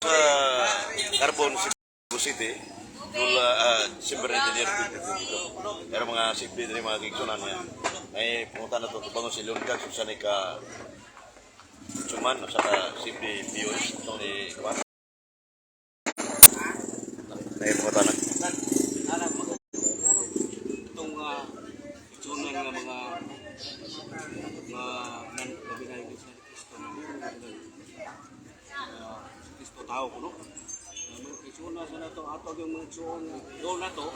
Sa Carbon, Cebu City, Jula, December 19, year 2022. Pero mga CFD diri, mga kaigsuonan niya. May pumunta na to tubangon si Leon Cans usa ni ka Suman sa ka CFD POS itong ni Kuan. May pumunta na. Itong itsunan nga mga mga nan labi na Iglesia ni Cristo na si Cristo tao kuno. Mga itsuna sa nato ato yung mga igsuon nga do nato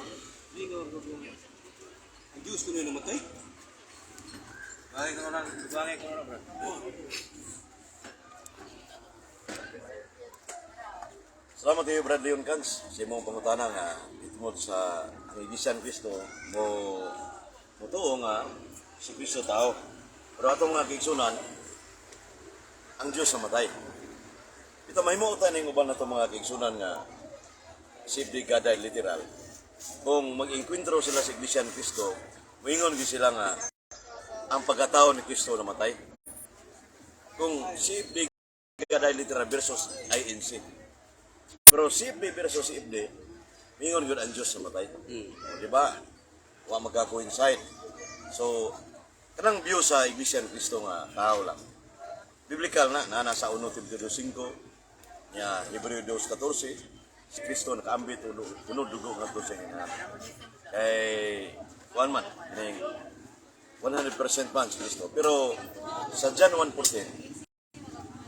lingon ko yung ang Diyos kuno namatay. Bagay ko lang, bagay ko lang, bro. Salamat kayo, Brad Leon Cans, sa imong pangutana nga itungod sa ang Iglesia ni Cristo mo motuo nga si Cristo tao. Pero atong mga kaigsuonan, ang Diyos namatay. Ito mahimo ta ning uban nato, mga kaigsuonan, nga CFD Gaday literal. Kung mag-engkwentro sila sa Iglesia ni Cristo, moingon gyud sila nga ang pagkatao ni Cristo namatay. Kung CFD Gaday literal versus INC. Pero CFD versus CFD, mingon gyud ang Diyos namatay. O, di ba? Wa magka-coincide. So, kanang view sa Iglesia ni Cristo nga tao lang. Biblical na, na nasa 1 Timoteo 5, nya Hebreo 2:14, si Kristo nakaambit uno, uno dugo ngadto sa inyo. Kay kuan man, kining 100% man si Kristo. Pero sa John 1:14,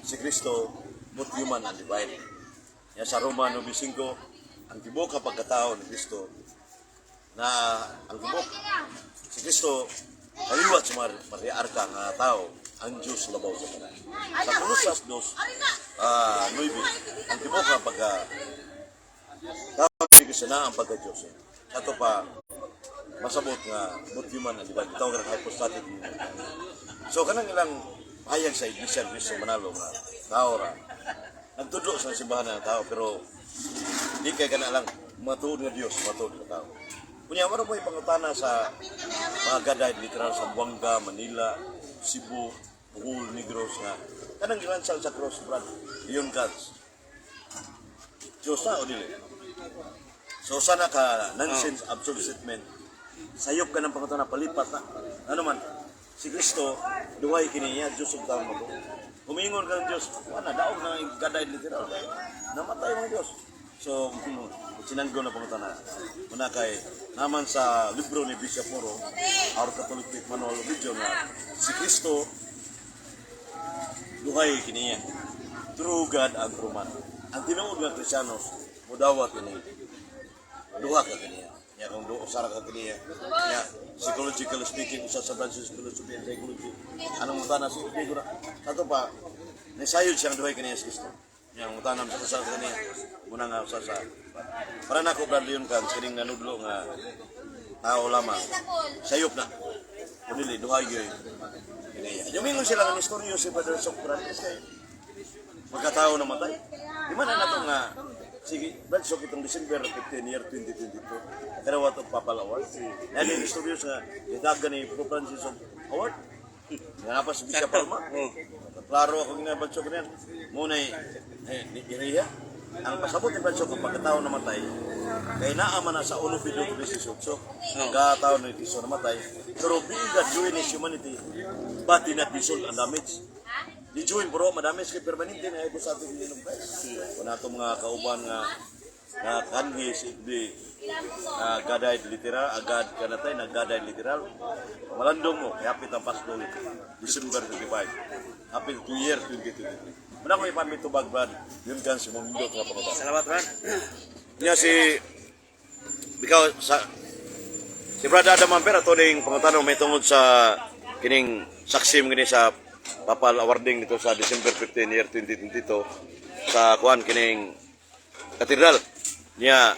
si Kristo both human and divine. Ya sa Roma 9:5, ang tibuok ka pagkatao ni Kristo na ang tibuok si Kristo kaliwat sa matriarka nga tao, ang Diyos labaw sa tanan. Sa Colosas 2, 9, ang tibuok nga pagka tao ni Kristo na ang pagka-Diyos. Ato pa masabot nga both human and divine. Tawag nga hypostatic union. So kanang ilang pahayag sa Iglesia ni Cristo Manalo nga tao ra. Nagtudlo sa simbahan ng tao, pero di kay kana lang matuod nga Dios, matuod nga tao. Kunya maro mo ipangutana sa mga gaday literal sa Buanga, Manila, Cebu, Bohol, Negros nga kanang gilansang sa cross, Brad Leon Cans. Diyos na o dili? So sana ka nonsense, absurd statement. Sayop ka ng pangutana, palipat na. Ano man, si Kristo, duhay kini niya, Diyos ug tao mo. Humingon ka ng Diyos, wala, daog na gaday literal. Namatay mga Diyos. So, sinanggo na pangutana. Muna kay, naman sa libro ni Bishop Moro, Our Catholic Faith Manual of Religion, nga si Kristo, duhay kini niya. True God and true man. Ang tinuod nga Kristiyanos, mudawat kini duha ka kaniya. Ya kung duha usara ka kaniya. Ya psychological speaking, usa sa branches philosophy and psychology. Anong mutana si Igora? Ato pa nisayod siyang duhay kaniya si Kristo. Ya mutana sa sa kaniya. Muna nga usa sa para nako, Brad Leon Cans, kining nanudlo nga tao lamang. Sayop na. Kung dili duha gyud kaniya. Yumingon sila nga istoryo si Brother Socrates kay magkatao namatay. Di man na nato nga sige, Brad Sok itong December 15 year 2022. Pero wato Papal Award. Yan yung istoryo sa gitagan ni Pope Francis of Award. Nga pa si Bishop Palma. Klaro ako nga Brad Sok niyan. Muna eh, ni Iriya. Ang pasabot ni Brad Sok ang pagkatao namatay. Kay naa man na sa 1 Pedro 3:18. Katao ni Kristo namatay. Pero being God join his humanity, but did not dissolve and damage. Di join bro, madamage kay permanente na ito sa ating Panginoong Christ. Kung nato mga kauban nga na kanhi si di gaday literal, agad kanatay na gaday literal. Malandong mo, kay hapit ang Pasko, December 25. Hapit to year 2023. Muna ko ipamitubag, Brad, yun kan si Mundo nga pangutana. Salamat, Brad. Niya si Bikaw sa si Brad Adam Amper ato ning pangutanong may tungod sa kining saksi mo kini sa Papal awarding nito sa December 15 year 2022 sa kuan kining katedral niya.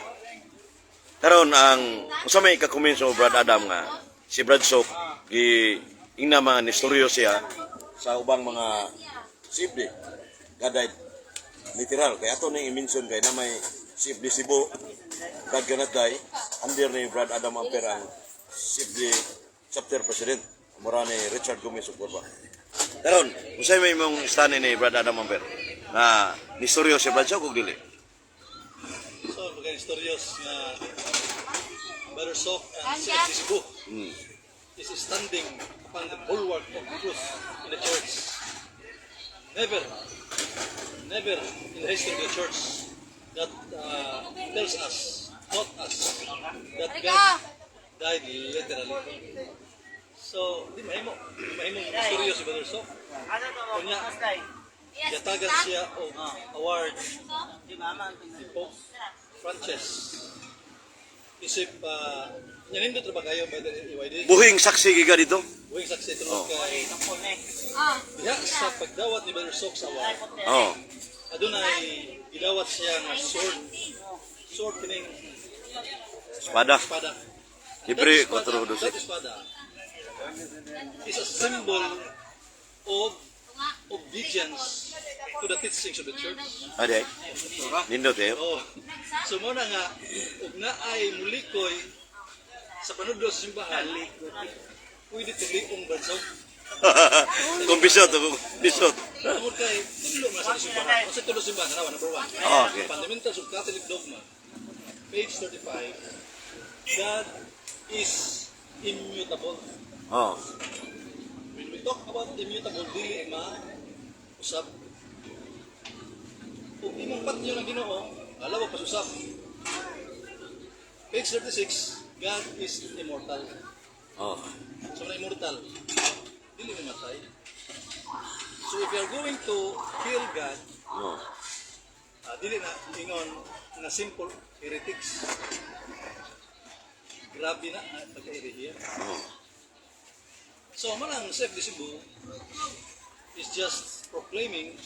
Karon ang usa may ka-comment Brad Adam nga si Brad Sok gi ingna mga nistoryo siya sa ubang mga CFD gaday literal, kay ato ning i-mention kay na may CFD Cebu, Brad Ganatay, under ni Brad Adam Amper ang CFD chapter president, mura ni Richard Gomez of Corba. Karon, unsay may imong stand ni Brad Adam Amper? Na nistoryo si Brad Sok og dili? So, mga istoryos nga Brother Sok and CFD Cebu is standing upon the bulwark of truth in the church. Never, never in the history of the church that tells us, taught us that God died literally. So, di mahimo. Di mahimo misteryo si Brother Sok. Kunya, yatagan siya og award ni Pope Francis. Isip, nindot ra ba kayo by the EYD? Buhing saksi giga dito. Buhing saksi tungod kay diha sa pagdawat ni Brother Sok sa award, adunay gidawat siya nga sword. Sword kining Espada. Espada. Hebreo That 4:12. Espada is a symbol of obedience to the teachings of the church. Ade. Nindot eh. Oh. So mo na nga ug naay mulikoy sa panudlo sa simbahan, pwede tuliong bansog. Kumpisot, kumpisot. Tungod kay tudlo man sa simbahan. Unsa tudlo sa simbahan? Tanawa, number one. Oh, okay. Fundamentals of Catholic Dogma, page 35. God is immutable. When we talk about immutable, dili ma usab. Kung imong patyo ng Ginoo, alaw pa susab. Page 36, God is immortal. So na immortal, dili mamatay. So if you are going to kill God, dili na ingon na simple heretics. Grabe na ang pagka-erehiya. So, man ang CFD Cebu is just proclaiming,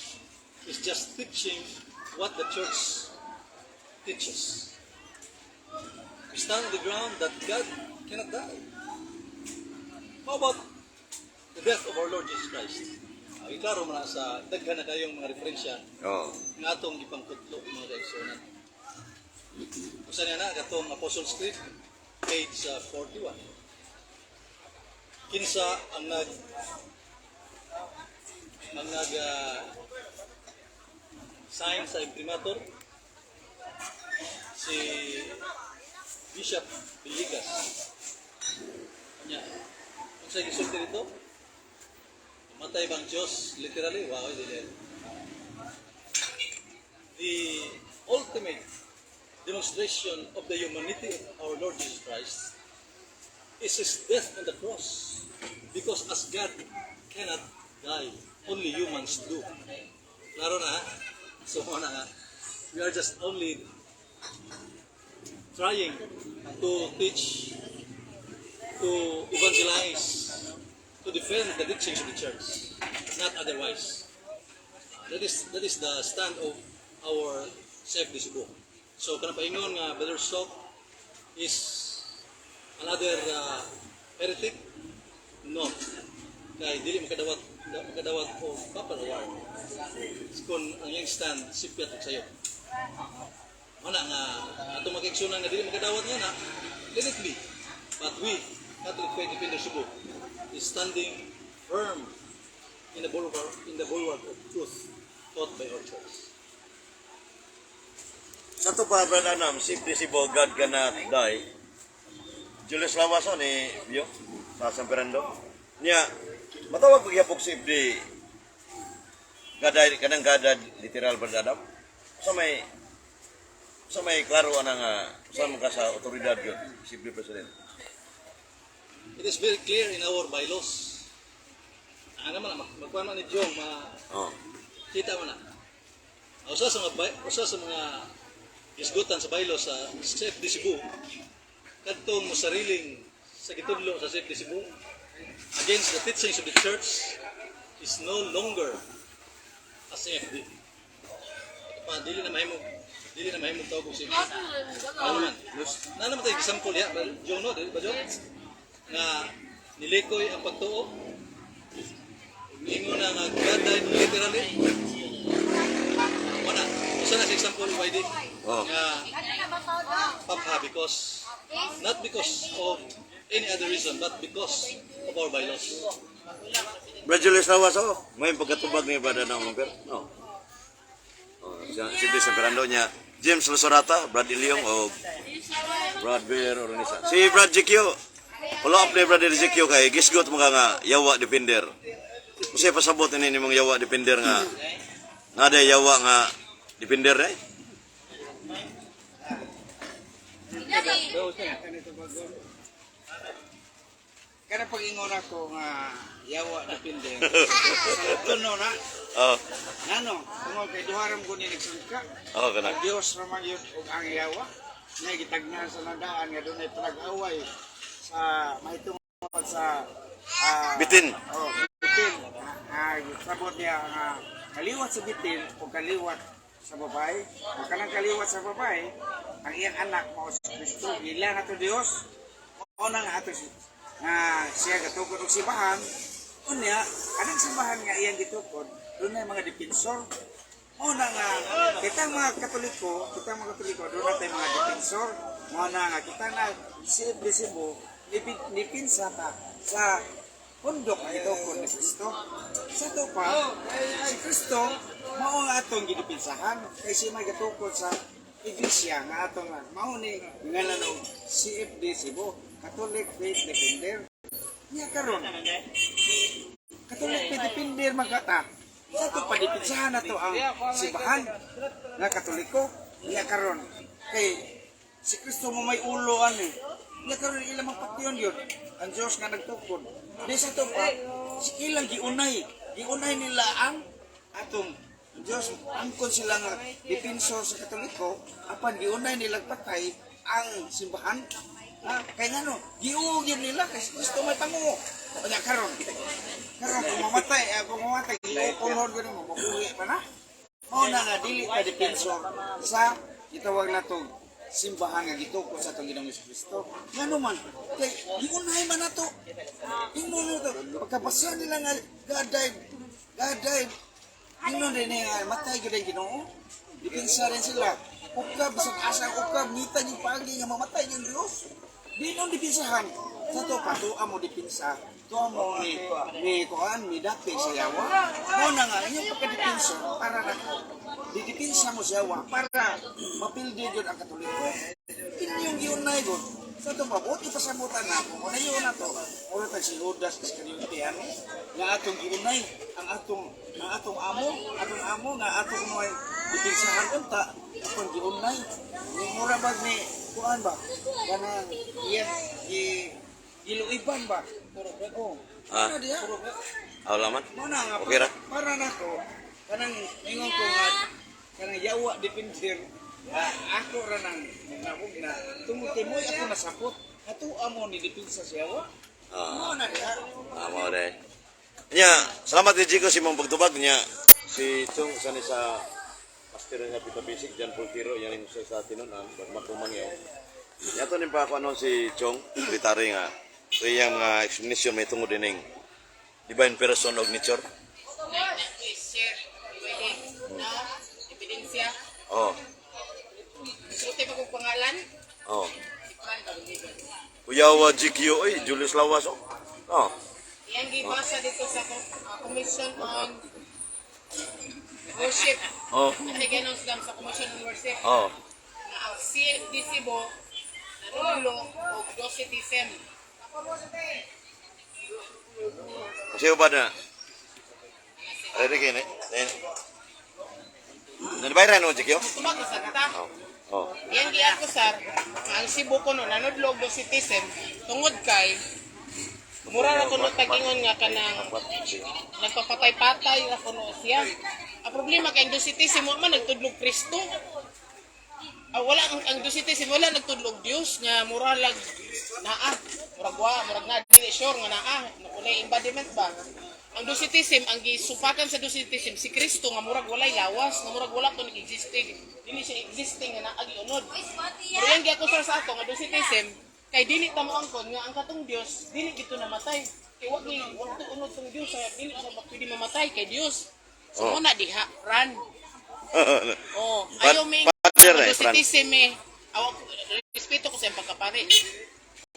is just teaching what the church teaches. We stand on the ground that God cannot die. How about the death of our Lord Jesus Christ? Klaro man na sa daghan na kayong mga referensya nga atong gipangkutlo, mga kaigsuonan. Usa niya na katong Apostles' Creed, page 41. Kinsa ang nag sign sa imprimatur? Si Bishop Villegas. Nya, unsa gisulti dito? Matay bang Diyos literally? Wow, dili. The ultimate demonstration of the humanity of our Lord Jesus Christ is his death on the cross. Because as God cannot die, only humans do. Klaro na, ha? So, na nga, we are just only trying to teach, to evangelize, to defend the teachings of the church, not otherwise. That is the stand of our CFD Cebu. So kanang paingon nga Brother Sok is another heretic? No. Kay dili makadawat og papal award kung ang iyang stand sipyat og sayo. Wala nga atong magigsunan nga dili makadawat nga na, let it be. But we, Catholic Faith Defender Cebu, is standing firm in the bulwark of truth taught by our church. Sa to pa, Brad Anam, si Cebu, God cannot die. Julius Lawaso ni Bio sa San Fernando. Niya, matawag pagyapok si FD God died, kanang God died literal, Brad Adam. Sa may klaro anang sa mga sa otoridad yun, si FD President. It is very clear in our bylaws. Ano man, magkuhan man ni Jong, ma kita mo na. Usa sa mga gisgutan sa bylaws sa CFD Cebu, kadtong mosariling sa gitudlo sa CFD Cebu against the teachings of the church is no longer a CFD. Pa dili na mahimo tawag og CFD. Ano man? Na naman tayo example ya, ba Jong, no, di ba, Jong? Nga nilikoy ang pagtuo. Ingon na nga God died literally. Wala. Usa na sa example, YD. Nga papha because not because of any other reason but because of our bylaws. Brad Julius Lawaso, may pagkatubag ni Brad Anam Lumper? No. Oh, siyempre sa Fernando niya. James Losorata, Brad Ilyong o Brad Bear Oronisa. Si Brad GQ. Follow up ni Brad GQ kay gisgot mga nga yawa defender. Kasi pasabot ini ni mga yawa defender nga. Nada yawa nga defender eh. Kana pag-ingon ako nga yawa depende. Sa tuno na, Oh, nano, tungod kay duha ra man gud ni nagsangka. oh kana. Ang Dios ra man yun ug ang yawa. Nga gitagnahan sa landaan nga dunay panag-away sa mahitungod sa Bitin. Oh, bitin. Sabot niya nga kaliwat sa bitin o kaliwat sa babae. O kanang kaliwat sa babae, ang iyang anak mao si Kristo. Ila na to Dios. Mao na nga ato nga siya gatukod og simbahan. Unya, kanang simbahan nga iyang gitukod, dunay mga depensor. Mao na nga kitang mga Katoliko, doon na mga depensor. Mao na nga kita na si Cebu, nipinsa ta sa pundok nga gitukod ni Kristo. Sa to pa, si Kristo mao nga atong gidipinsahan kay siya may gatukod sa iglesia nga atong mao ni ngalan og CFD Cebu, Catholic Faith Defender. Niya karon Catholic Faith Defender man ka ta. Sa to pa dipinsahan na to ang simbahan nga Katoliko. Niya karon kay si Kristo mo may ulo ani. Niya karon ilang mga patyon yun. Ang Diyos nga nagtukod. Di sa to pa, si ilang giunay. Giunay nila ang atong Diyos, angkon sila nga depensor sa Katoliko, apan giunay nilang patay ang simbahan. Ha? Kaya nga no, giuog yun nila kasi Kristo may panguo. Kaya karon, karon kung mamatay, giukulhon ko nimo, mabuhi pa na. Mao na nga dili ka depensor sa gitawag natong simbahan nga gitukod sa atong Ginoong Kristo. Ngano man, kay giunay man nato. Ingon na to, pagkabasa nila nga God died, God died. Ingon din nga matay gyud ang Ginoo. Depensa rin sila. Ukab bisan asa ukab ngita yung paagi nga mamatay yung Dios. Di nung depensahan. Sa to pa tuwa mo depensa. Tuwa mo ni kuan ni dapit sa yawa. Mo na nga inyong pagkadepensa para na didepensa mo sa yawa para mapildi gyud ang Katoliko. Inyong giunay gud. Sa to pa buot ipasabutan na ako. Muna yun na to. Mura tag si Judas Iscariote ano nga atong giunay ang atong amo nga atong mga dipinsahan unta atong giunay ni mura bag ni kuan ba kanang iya gi giluiban ba, oh. Ah. Ano diya? Aw laman. Mo na nga Okay ra. para nako kanang ingon ko nga kanang yawa defender, ako ra nang nahug na tungod kay mo'y ako nasapot ato amo ni depensa sa yawa. Ah. Mo na diha. Ah, mao de. Nya, salamat ni Jico sa imong pagtubag niya. Si Chong sa ni sa pastor nga Pita Basic John Paul Tiro yan yung sa tinunan magkumangyaw. Nya to nin pa ako ano si Chong secretary nga so iyang mga explanation may tungod dining divine person og nature. Share. Pwede. No? Ebidensya. Oh, Sulti pa kong pangalan. oh. Si Fran Baluligan. Kuyawa GQ oy Julius Lawas oh. Oh. Iyang gibasa dito sa Commission on Worship. Oh. Kasi ganon sila sa Commission on Worship. Oh. Na ang CFD Cebu nanulo og docetism. Kasi ba na? Ready kini? Eh. Nanibayran mo GQ? Tumag sa ta. Oh. Oh. Iyang giakusar nga ang Cebu kuno nanudlo og docetism tungod kay mura ra kuno tagingon nga kanang nagpapatay-patay ra kuno siya. Ang problema kay ang docetism wa man nagtudlog Kristo. Wala ang docetism wala nagtudlog Dios nga mura lag naa. Murag wa, murag na dili sure nga naa. Walay embodiment ba? Ang docetism ang gisupakan sa docetism si Kristo nga murag walay lawas, nga murag wala to nag-existing. Dili siya existing nga naa giunod. Pero yung giakusar sa ato nga docetism kay dili ta moangkon nga ang katong Dios dili gito namatay. Kay wag ni wag to unod tong Dios sa dili siya pwede mamatay kay Dios. So Oh. mo na diha run. Oh, ayaw may Father eh, Fran. docetism eh. Awa, respeto ko sa iyang pagkapare.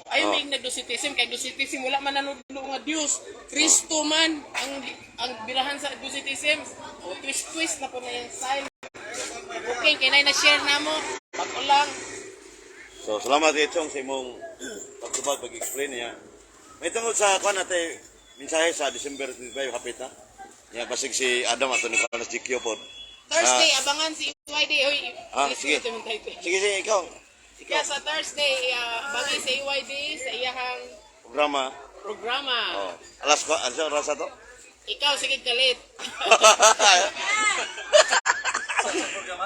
Ayaw Oh. may nagdocetism kay docetism wala man nanudlo nga Dios. Kristo man ang birahan sa docetism. O twist twist na po na yung sign. Booking kay na share namo. Bag-o lang. So salamat kay Chong sa imong pagtubag pag-explain niya. May tungod sa kuan natin mensahe sa December 25 hapit na. Ya basig si Adam ato ni kuan sa GQ pod. Thursday abangan si EYD. Oy, Ah, please sige. ko ito yung title. Sige sige, ikaw. Kaya sa Thursday, abangan si EYD sa iyahang Programa. programa. Oh. Alas ko, alas oras ato. Ikaw sige kalit.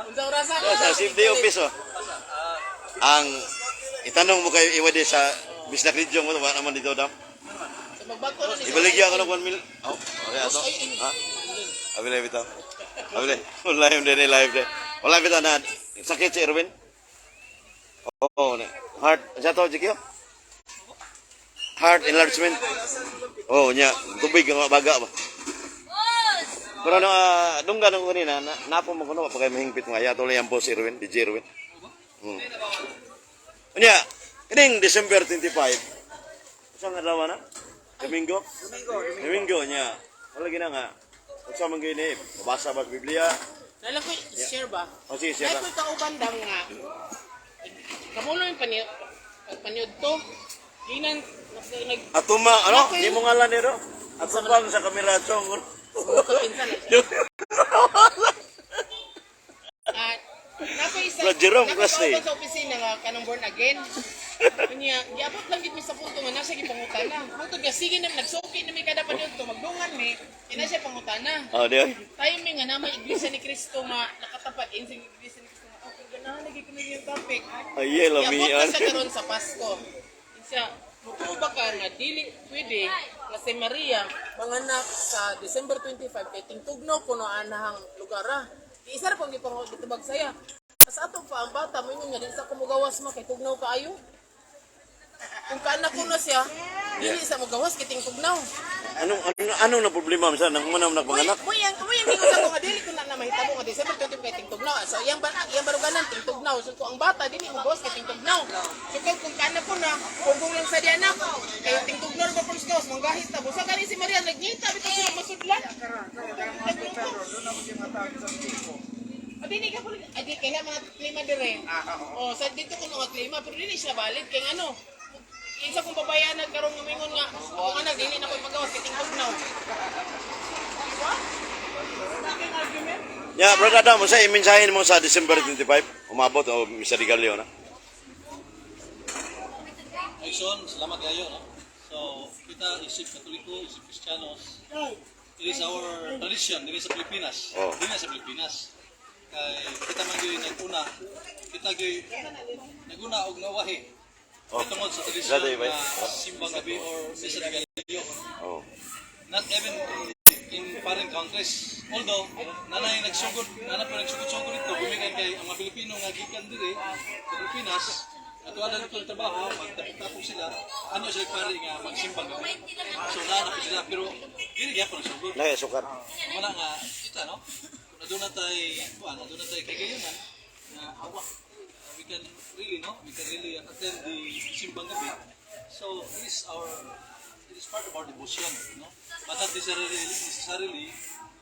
Unsa oras ako? Sa CFD office oh. Ang itanong mo kay EYD sa Bisdak Region mo wala naman dito dam. So magbago na ni Ibaligya ako ng 1 mil. Oh, okay ato. Ha? Abile bitaw. Abile. Live din live din. Wala bitaw na sakit si Erwin. Oo, na. Heart, sa to Jikyo? Heart enlargement. Oh, nya, tubig ang baga ba. Pero no, dunggan ko kanina, na, napo mo kuno pa kay mahingpit mga yato lang po si Erwin, DJ Erwin. Unya, kining December 25. Usa nga adlaw na? Domingo? Domingo, Domingo. Domingo niya. Wala gina nga. Unsa man gyud ni, mabasa ba sa Biblia? Nala ko share ba? O sige, share Ay lang. ko kauban dam nga. Kamulo yung paniod paniod to. Ginan nag nag Atuma, ano? Di mo ngalan nero? Atubang sa kamera chong. pinsan. Ah, nakoy isa. Bro, Jerome, nakoy class eh. kauban sa opisina nga kanang born again. Unya, giabot lang gid mi sa punto nga nasa gipangutana. Hangtod nga sige na nagsuki na mi kada paniod to magdungan mi, kina siya pangutana. Oh, di. Tayo mi nga na may iglesia ni Kristo nga nakatapat insing iglesia ni Kristo nga okay ganahan lagi ko yung topic. Ay, Iabot lamian. na siya karon sa Pasko. Siya, mutuo ba ka nga dili pwede nga si Maria manganak sa December 25 kay tingtugnaw kuno anahang lugar ah. Di isa ra pang gipang gitubag saya. Sa ato pa ang bata mo nga di sa kumugawas ma kay tugnaw kaayo. Kung kaanak ko na siya, dili sa mugawas kay tingtugnaw. Anong anong anong na problema minsan nang manam nagpanganak? Muy ang muy ang ingon sa ko nga dili ko na mahitabo nga December 25 kay tingtugnaw. So iyang iyang baruganan tingtugnaw. So kung ang bata dili mo gawas kay tingtugnaw. So kung kana ko na, kung lang sa di anak, kay tingtugnaw ra ba first gawas manggahit ta. Busa gani si Maria nagngita bitaw sila masudlan. Karon, karon, kanang hospital ro, doon ako siya matawag sa tipo. O dili ka po adi kay na mga klima dire. Ah, oo. O sa dito ko mga klima pero dili siya valid kay ano. Kinsa kung babayan nagkaroon nga mingon nga akong anak dili na ko magawas kay tingtugnaw. Diba? Aking argument. Ya, bro Adam, unsa mensahe mo sa December 25? Umabot o Misa de Gallo na. Ayson, salamat kayo, no? So, kita isip Katoliko, isip Kristiyanos. It is our tradition diri sa Pilipinas. Oh. Dili sa Pilipinas. Kay kita man gyud naguna, kita gyud naguna og nawahi. Oh. Tungod sa tradisyon Dati, bay. na simbang gabi or misa de Gallo. Oh. Not even in foreign countries. Although, nanay nagsugod, nanay pa nagsugod-sugod ito, gumikan kay ang mga Pilipino nga gikan diri sa Pilipinas, at wala dito ang trabaho, magtapok-tapok sila, ano sila pare nga magsimbang gabi. So naa na po sila, pero dili gyapon nagsugod. Lahi sukar. Wala nga, kita no? Kung aduna tay, kuan, aduna tay kagayonan, nga hawak. We can really, no? We can really attend the simbang gabi. So, it is part of our devotion, no? But not necessarily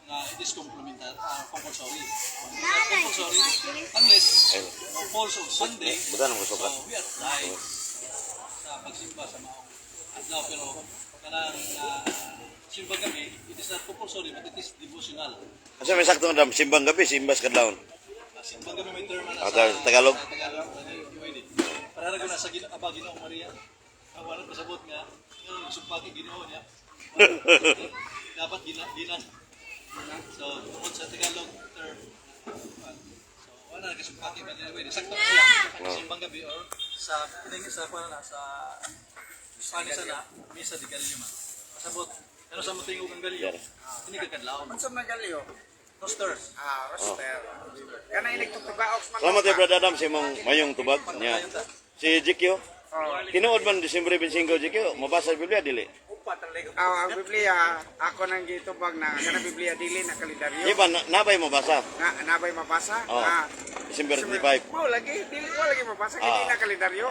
na it is complementary, compulsory. It's not compulsory unless falls on Sunday. Butan mo So, sukar. we are obliged sa pagsimba sa maong adlaw pero kanang simbang gabi it is not compulsory but it is devotional. Asa may sakto Adam, simbang gabi, simbas kadlawon. Simbang gabi may term na Ah, Tagalog? Sa Tagalog, ano, pwede. Para ko na sa Aba Ginoong Maria. Ang wala pasabot nga nga nagsumpaki Ginoo niya. Dapat gina gina. So, tungod sa Tagalog term. So, wala na kasumpaki ba niya pwede. Sakto na siya. Simbang gabi or sa kining sa kuan na sa Spanish na misa de Galileo man. Pasabot ano sa motingog ang Galileo? Kini ka kadlawon. Unsa man Galileo? Roster. Ah, roster. Kana inig tugaok man. Salamat kay Brother Adam sa imong mayong tubag niya. Si GQ. Oh. Tinuod man December 25 GQ, mabasa sa Biblia dili. Ah, ang Biblia, ako nang gitubag na kana Biblia dili na kalendaryo. Di ba nabay mabasa? Na nabay mabasa? Oh. Ah. December 25. Mao lagi dili ko lagi mabasa kay Ah. di na kalendaryo.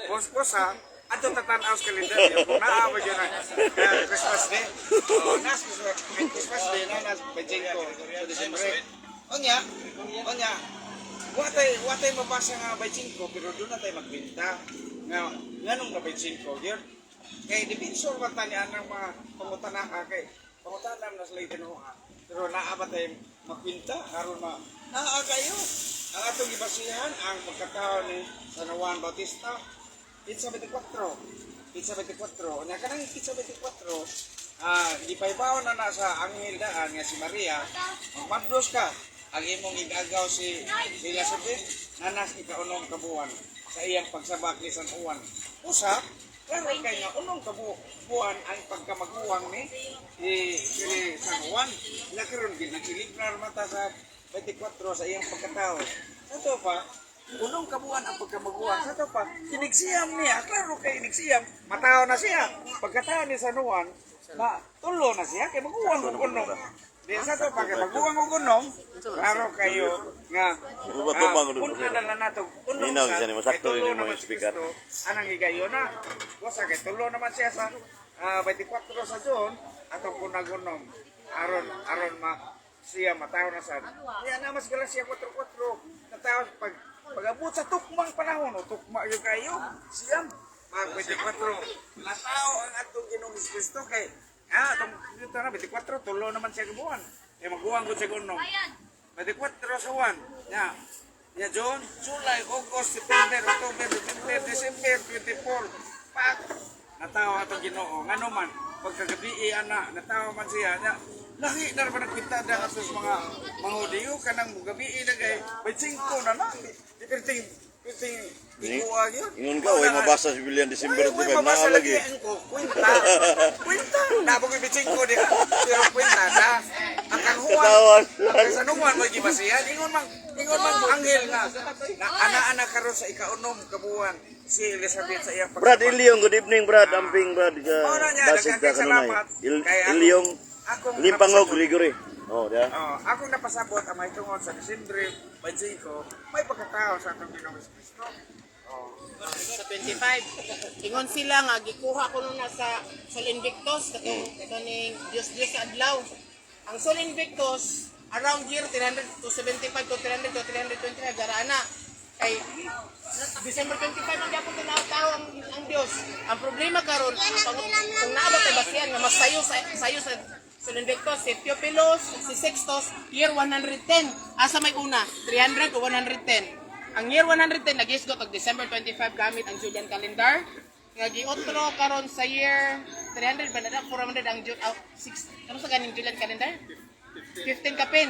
Bos-bos ha. Adto tatan-aw sa kalendaryo kung naa ba gyud na Christmas Day. Oh, nas Christmas Day na nas 25 sa Disyembre. Unya, unya. Wa tay mabasa nga 25, pero doon na tayo magbenta. Nga nganong na 25 gyud? Kay defensor man tani anang mga pangutana ka, kay pangutana na sila tinuha. Pero naa ba tayo makwinta aron ma naa kayo ang atong gibasihan ang pagkatao ni San Juan Bautista, Pizza 24. Pizza 24. Nya kanang Pizza 24, gipaybaw na na sa anghel daan nga si Maria, magmabdos ka. Ang imong igagaw si Elizabeth, nanas ikaunong kabuan sa iyang pagsabak ni San Juan. Usa, klaro kay nga unong kabuan ang pagkamaguwang ni San Juan. Nakaroon gid nagsilibrar mata sa 24 sa iyang pagkatao. Sa to pa, unong kabuan ang pagkamaguwang. Sa to pa, inigsiyam niya. Klaro kay inigsiyam, matao na siya. Pagkatao ni San Juan, ma tulo na siya kay maguwang og unom. Di sa to pa kay maguwang og unom, klaro kayo nga Uba, tumang, una na lang nato. Unom Ninaw, sa siya ni masakto kay tulo rin yung naman mga si speaker. Kristo, anang higayon na. Wasa kay tulo naman siya sa 24 sa June atong kunagunom aron aron ma siya mataw na sad. Kaya na mas Galacia 4:4 nataw pag pag-abot sa tukmang panahon o tukma gyud kayo siyam mag 24 natao ang atong Ginoong Kristo kay atong dito na 24 tulo naman siya kabuan kay maguwang gud siya unom 24 sa 1 ya. Ya June, July, August, September, October, November, December 24. Pak! Natawa atong Ginoo. Ngano man, pagkagabi ana, natawa man siya. Nya, lahi na naman ang kwintada ato sa mga Hudiyo kanang mugabi na kay 25 na na. Di perting perting ikuha yun. Ingon ka, way mabasa si William December Way 25 mabasa na lagi lagi. ang ko. Kwinta. Kwinta. Nabog yung 25 diha. Pero kwinta na. Ang kanghuan. Katawan. Ang kasanuman mo gibasihan. Ingon mang anghel nga. Na ana-ana karon sa ikaunom kabuan si Elizabeth sa iyang Brad Ilyong, good evening, Brad. Amping Brad sa Mao na niya, Dasig daghan kay ka kanunay. salamat. Kay Ilyong akong Limpangog napasabot. Gregory. Oh, diya. Oh, akong napasabot ang may tungod sa Disyembre 25, may pagkatao sa atong Ginoong Kristo. Oh. Sa 25. Ingon sila nga gikuha ko na sa Sol Invictus katong kaning Dios Dios sa adlaw. Ang Sol Invictus around year 300 to 75 to 300 to 325 dara na. Kay December 25 ang gyapon tanaw tao ang Dios. Ang problema karon kung naa ba tay basihan nga mas sayo sa Sol Invictus si Theophilus, si Sextus, year 110. Asa may una? 300 o 110? Ang year 110 nagisgot og December 25 gamit ang Julian calendar. Nga giotro karon sa year 300 ba na 400 ang June 6 ano sa ganing Julian calendar? 15 kapin.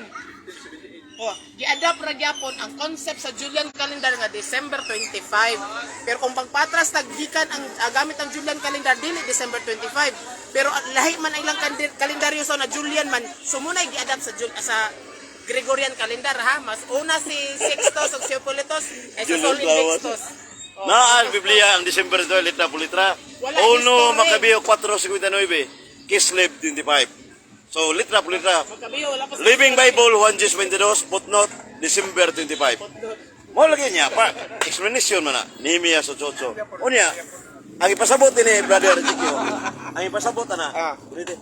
Oh, gi-adapt ra gyapon ang concept sa Julian calendar nga December 25. Pero kung pagpatras taggikan ang gamit ang Julian calendar dili December 25. Pero lahi man ang ilang kalendaryo sa na Julian man, so muna gi-adapt sa Gregorian calendar ha. Mas una si Sixtus ug si Hippolytus ay sa Julian Sol Lawas. Invictus. Oh, Naa ang Biblia ang December 2, letra po litra. Wala Uno history. Macabeo 4:59, Kislev 25. So litra po litra. Magkabiyo, wala pa sa Living Bible 1 Jes 22, footnote December 25. Mo lagi niya pa explanation man na Nehemiah sa 8. Unya, ang ipasabot ni Brother Ezekiel. Ang ipasabot ana. Ulitin.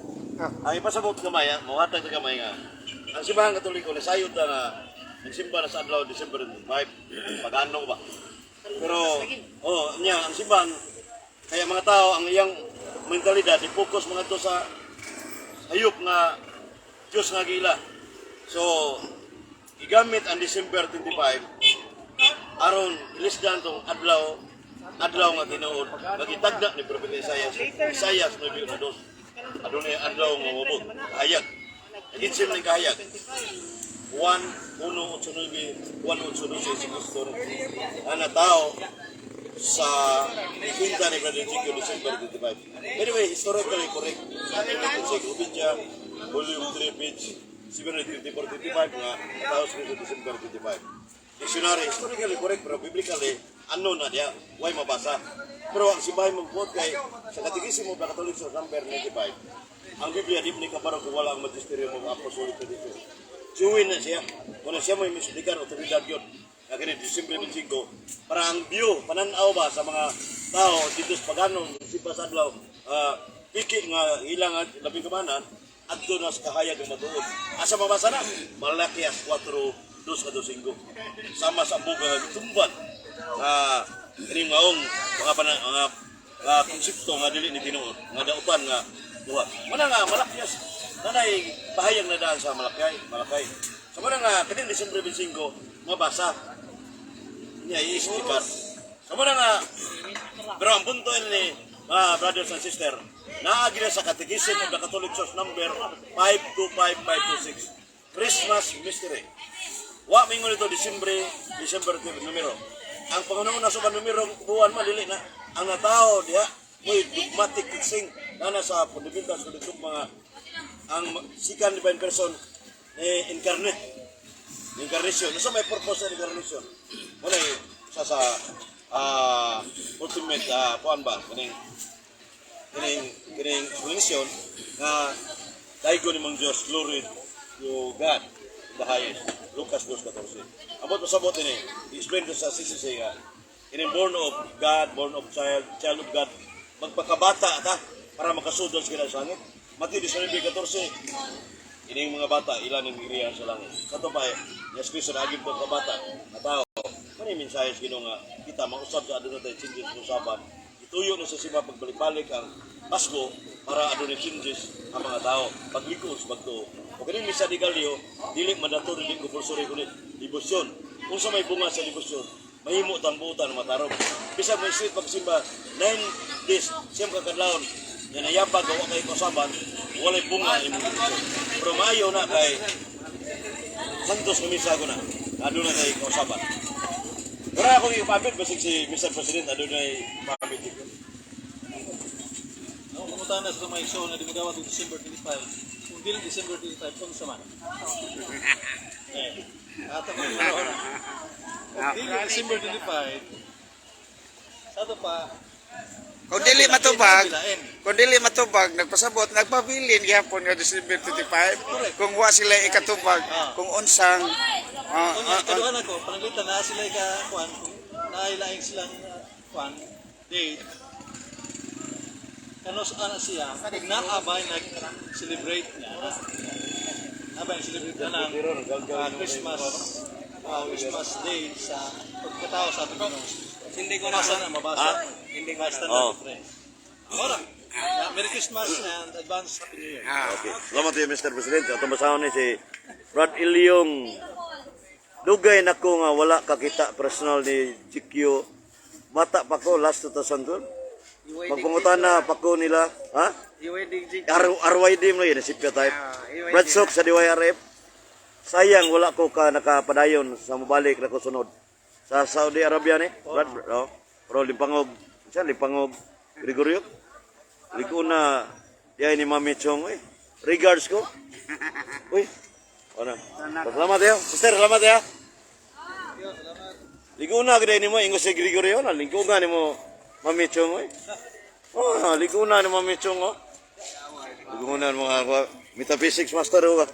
Ang ipasabot gamay, mohatag sa gamay nga. Ang simbahan Katoliko nasayod na nga nagsimba na sa adlaw December 25. Pag-ano ba? Pero oh, niya ang simbahan kaya mga tao ang iyang mentalidad i-focus mga to sa hayop nga Diyos nga gila. So, gigamit ang December 25 aron ilisdan tong adlaw adlaw nga tinuod magitagda ni Propeta Isaiah Isaiah 9:2 adunay adlaw nga mobot hayag nagitsim ni kahayag 1 1 8 9 1 8 12 si Kristo ana tao sa ikwinta ni Brother Ezekiel December 25. Anyway, historically correct. Encyclopedia, volume 3, page 724-25 nga tao sa Kristo December 25. Dictionary, historically correct, pero biblically, ano na diya, why mabasa. Pero ang simbahan magbuot kay sa Catechism of the Catholic Church number 95, ang Biblia di ni kabaro kung wala ang magisterium of apostolic tradition. Juwin na siya. Kung na siya may mislikan, otoridad yun. Na kini Disyembre 25, para ang view, pananaw ba sa mga tao dito sa paganon, simba sa adlaw, piki nga ilang at labing kamanan, adto na sa kahayag ng matuod. Asa mabasa na? Malakias 4, 2:25. Sama sa buga nga gitumban nga kining maong mga mga mga konsepto nga dili ni tinuod nga dautan nga duha. Muna nga Malakyas nanay pahayag na daan sa Malakay, Malakay. So muna nga kining Disyembre 25 mabasa niya i-explicar. So muna nga pero ang punto ni mga brothers and sister, naagi na sa Catechism of the Catholic Church number 525526. Christmas Mystery. Wa mingon ito Disyembre, December 12 numero. Ang pangunahon sa numero buwan man dili na ang natao diha mo'y dogmatic teaching na nasa fundamentals of the mga ang second divine person ni incarnate incarnation. Unsa may purpose sa incarnation? Wala eh, sa ultimate kuan ba kining kining explanation nga daigo ni Mang Dios, glory to God in the highest. Lucas 2:14. Abot pasabot ini, i-explain to sa CCC nga kining born of God, born of child, child of God, magpakabata ta para makasudol sila sa langit. Mateo 19:14, ining mga bata ilan ang giriyan sa langit. Kato pa eh, Yes Kristo na agim pong kabata nga tao. Mani mensahe sa Ginoo nga kita mausab sa aduna tay changes sa usapan. Ituyo na sa siba pagbalik-balik ang Pasko para adunay changes ang mga tao. Paglikos bagto. O kining misa de Gallo, dili mandatory, dili compulsory kundi debosyon. Unsa may bunga sa debosyon, mahimo tang buutan matarong. Bisag may street pagsimba 9 days, siyam ka kadlawon, nga nayabag wa kay kausaban, walay bunga imong debosyon. Pero maayo na kay Santos nga misa ko na, aduna nay kausaban. Pero ako ipabit basig si Mr. President adunay ipabit dito. Ang pangutana sa mga igsoon nga di mo og December 25. Kung dili December 25, unsa man? Eh, ato man na. Kung dili December 25, sa ato pa, Kung dili matubag, Bilain. kung dili matubag, nagpasabot, nagpabilin gihapon nga December 25. Kung wa sila ikatubag, kung unsang Kung ikaduhan ako, pananglitan na sila ika kuan, kung nailaing silang kuan date. Kanos ana siya, kung naabay nag-celebrate niya, naabay nag-celebrate na ng Christmas Day sa pagkatao sa ating Panginoon. Hindi ko na. Basa na mabasa. Hindi ko na. Basta Oh. na difference. Ora. Yeah, Merry Christmas and advance Happy New Year. Okay. Salamat tayo, Mr. President. Atong basahon ni si Brad Ilyong. Dugay na ko nga wala kakita personal ni GQ. Bata pa ko last 2012. Magpangutana pa ko nila, ha? RYD mo yun, sipya type. Brad Sok sa DYRF. Sayang wala ko ka nakapadayon sa mobalik na ko sunod. Sa Saudi Arabia ni, Brad, no? Pero limpangog, siya limpangog Gregorio. Liguna diay ni Mami Chong, eh. Regards ko. Uy. Ano? Salamat ya. Sister, salamat ya. Liguna gid nimo ingo si Gregorio na lingkungan nimo Mami Chong, oy. Oh, liguna ni Mami Chong oh. Liguna mga metaphysics master oh. Ba?